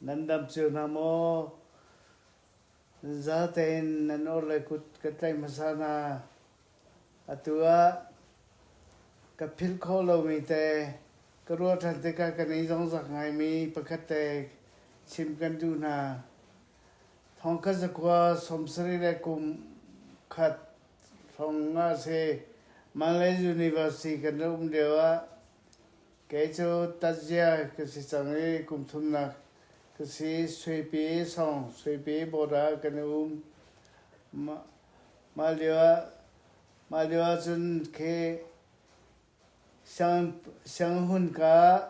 Nan dam cio hna maw? Nan zatein nan orhlei kut ka tlaih hmasa hna. Atu ah ka philh khawh lomi te ka ruah ṭhan tikah ka ni zongzak ngaimi pakhat te chim kan duh hna. Thongkhat zakua 70 le kum khat hrawng ah si Malay University kan rak um lio ah kei cu tatzia ka si cang i kum thumnak ka si. Suipi song Suipi border ah kan i um. Mah lio ah mah lio ah cun khi sianghun ka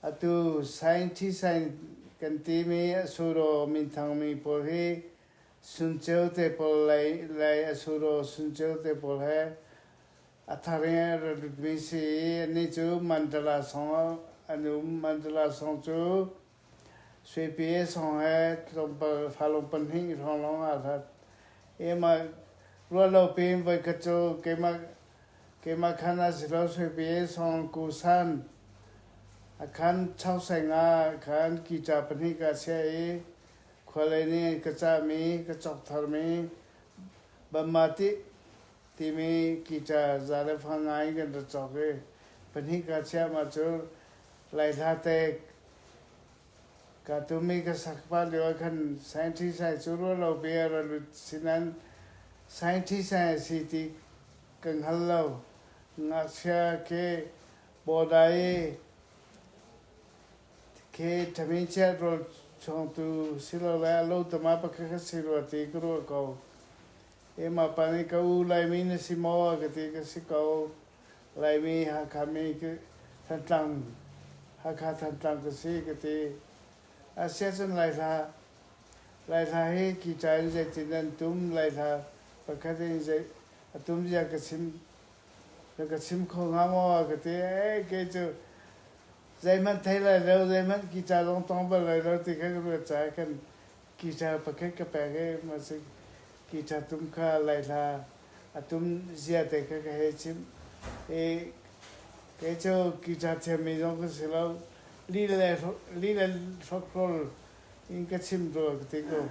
atu scientist kan timi a suro minthangmi pawl hi Sunceu te pawl lei a suro Sunceu te pawl he a thar in a ra lutmi si i annih cu Mandala song an um. Mandala song cu Suipi song he tlawmpal falung pahnih hrawng lawng aa hlat. I mah ruahlo piin voikhat cu keimah keimah khan a si lo Suipi song kusan a khan choseng ah khan guitar pahnih ka chiah i khualei nih an ka cahmi ka cawk tharmi Bamati timi guitar za le fang ngai in kan ra cawk i pahnih ka chiah mah cu Laihla te ka tumi ka sak pah lio ah khan scientist ai cu ruah lo pi a ra lut sinan scientist ai a si ti ka hngal lo. Ngakchia khi bawda i khi ṭhamin chiat rawl chuangtu silole a lo tama pakhat khat si rua ti ka ruah ko. E mah pa nih ka u Laimi na si maw a ka ti ka si ko. Laimi Hakha mi Thantlang Hakha Thantlang ka si ka ti. Asiahcun Laihla Laihla hi guitar in zeitin an tum Laihla pakhat in zei a tum zia ka chim na ka chim kho hnga maw ka ti. Ee kei cu zeihmanh thei lai lo zeihmanh guitar zong tong bal lai lo ti kha ka ruat caah khan guitar pakhat ka pek i mah si guitar tum kha Laihla a tum zia te kha ka hei chimh i kei cu guitar thiammi zong ka si lo li le li le hrokhrawl in ka chim rua ka ti ko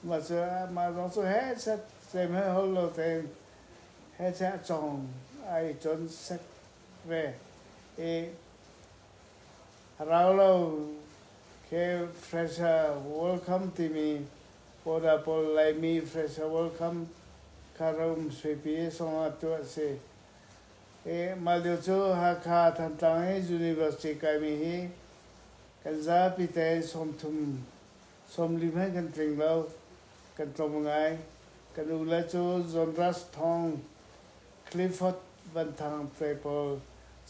mah cu mah zong cu he set zeihmanh holh lo tein he ceh a cawng ai cawn sek ve i rau lo ke fresher welcome timi Border pawl Laimi fresher welcome kha ram suipi song ah tuah a si. I mah lio cu Hakha Thantlang i University kaimi hi kan zapi tein 30 sawmli hmanh kan tling lo. Kan tlawm ngai. Kan u le cu John Rush Thawng, Clifford Van Thang te pawl,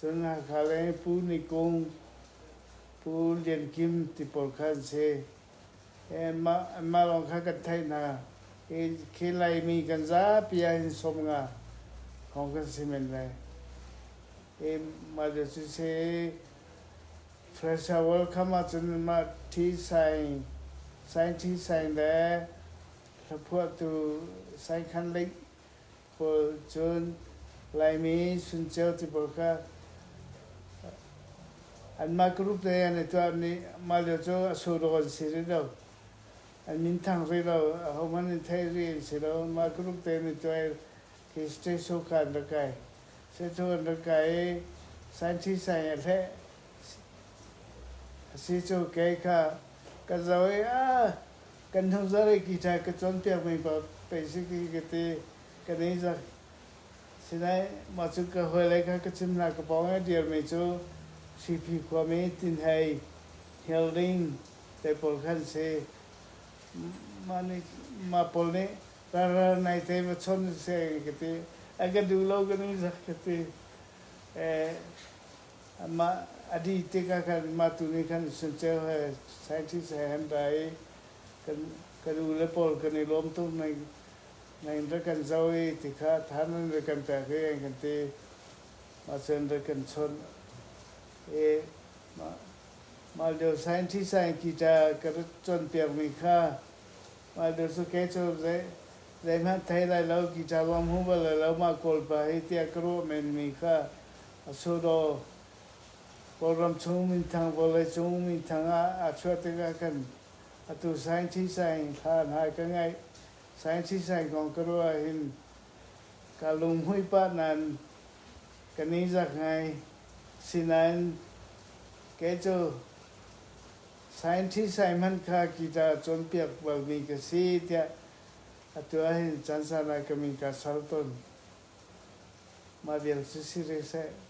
cun Hakha lei Pu Ni Kung, Pu Lian Kim ti pawl kha an si. Mah lawng kha kan theih hna. Khi Laimi kan zapi ah hin 50 hrawng kan si men lai. Mah cu si Fresher welcome ahcun mah ṭhi saing, saing ṭhi saing le hlaphuahtu Saikhan Ling pawl cun Laimi Sunceu ti pawl kha anmah group te an i tuah nih mah lio cu a suro an si rih lo. An minthang rih lo. Ahohmanh in theih rih an si lo. Mah group te an i tuah i khi state show kha an rak kai. State show an rak kai i scientist ai a hleh a si cu kei kha ka zoh i ah kan hnuzar i guitar ka cawnpiakmi pa pei si khi ka ti ka ni zak. Sinain mah cu ka hawile kha ka chim hna ka pawng i a dirmi cu Siphi khuami Tinhei, Hilding te pawl kha an si. Mah nih mah pawl nih ralral nai te va chon seh ka ti. A ka duh lo ka ni zak ka ti. Mah a dih tikah khan mah tu nih khan Sunceu he scientist he an ra i kan kan u le pawl kan i lawm tuk ning nan rak kan zoh i ti kha than an rak kan pek i an kan ti. Mah cun rak kan chawnh i mah mah lio scientist ah guitar ka rak cawnpiakmi kha mah lio cu kei cu zei zeihmanh thei lai lo guitar zong hmu bal lai lo mah Kawlpa hi tiah ka ruah menmi kha a sudaw. Kawlram chung minthang vawleicung minthang ah aa chuah tikah khan atu scientist in hla hna ka ngaih. Scientist kong ka ruah ahhin ka lunghmuih pah nain ka ningzak ngai. Sinain kei cu scientist hmanh kha guitar cawnpiak balmi ka si tiah atu ahhin caan caan ah ka min kaa sal tawn. Mah vial cu si rih seh.